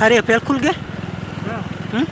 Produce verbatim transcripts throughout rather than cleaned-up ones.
अरे, पेड़ खुल गे। हम्म?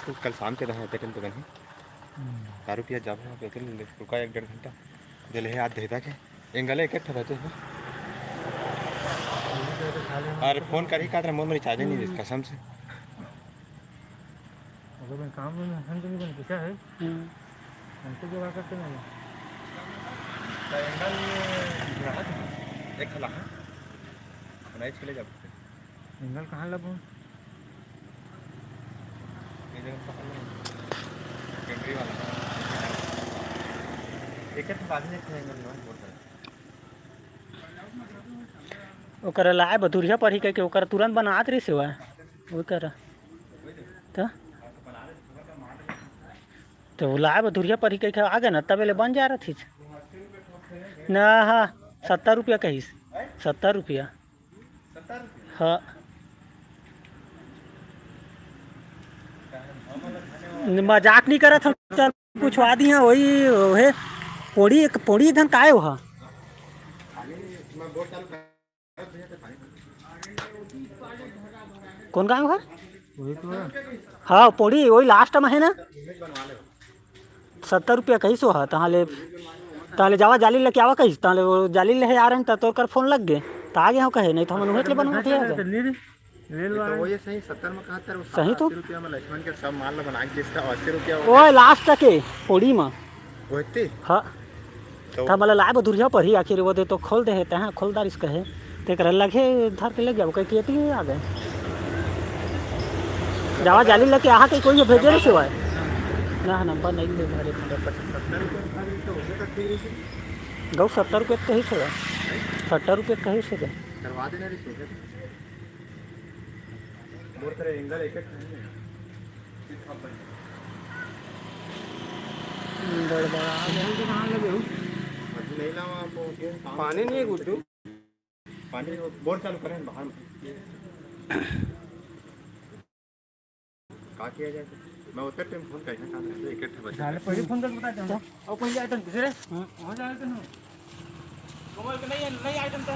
तू कल शाम के दहा, एते टाइम तो गन हे। हम्म। दारू पिया जाबो, एते टाइम रुका एक डेढ़ घंटा। दे ले हे, आज दे दा के। एंगल एक एक ठो बचे हे। अरे फोन करही का तेरा मोर में रिचार्ज नहीं हे, कसम से। अगर मैं काम में हम तो नहीं बन पूछा है। हम्म। हमको जो बात करते नहीं। तो एंगल ये ग्राहक है। एक खला है। बनाइस के ले जाबो। एंगल कहाँ लगो? ये जगह पकड़ लो। पेंट्री वाला। एक एक बाजू में एक एंगल ना, बहुत सारा। ओकर लाए बदुरिया पर ही कह के ओकर तुरंत बनात रही सेवा। वो कर। तो? तो लाए बदुरिया पर ही कह के आ गए ना, तबे ले बन जा रहा थी। ना, हाँ, सत्तर रुपया कहिस। सत्तर रुपया। हाँ। मजाक नहीं करत हम, चल पूछवा दी हैं, वही हे। पोड़ी, एक पोड़ी धन काय हो हा? कौन गाँव हे? वही तो है। हाँ, पोड़ी, वही लास्ट में है ना? सत्तर रुपया कहिस हो हा, तहाँ ले, तहाँ ले जावा जाली लेके आवा कहिस, तहाँ ले वो जाली ले आ रहे हैं, त तोर कर फोन लग गए, त आ गए हो कहे, नहीं तो हम उन्हें ले बनवा दिया जाए। ले लो तो आए। वही सही, सत्तर में कहा तेरे सही तो। अस्सी रुपया में लक्ष्मण के सब माल ला बना के बेचता, अस्सी रुपया वो ओए, लास्ट तक के पोड़ी में। वही? हाँ। तो त मला लाए बदुरिया पर ही आखिर वो दे तो खोल दे हे, तहाँ खोल दारिस कहे। तेकर लगे धर के ले जाओ, कह के एती आ गए। जावा जाली लेके आहा के कोई भेजे नहीं सिवाय। ना, नंबर नहीं दे घरे। गौ सत्तर रुपये के कही से, सत्तर रुपये के कही से। करवा देना रे, सोचे। मोर तरह एंगल एक एक नहीं है। बड़बड़ा। अभी नहीं लावा, आपको पानी नहीं है गुड्डू। पानी वो बोर चालू करें बाहर में। का किया जाए? मैं उतर टाइम फोन करें ना, काम है, एक एक बजे। पहले फोन करके बता दो। और कोई आइटम दूसरे? हम्म। हो जाए तो ना। कोमल के नहीं है, नहीं आइटम तो।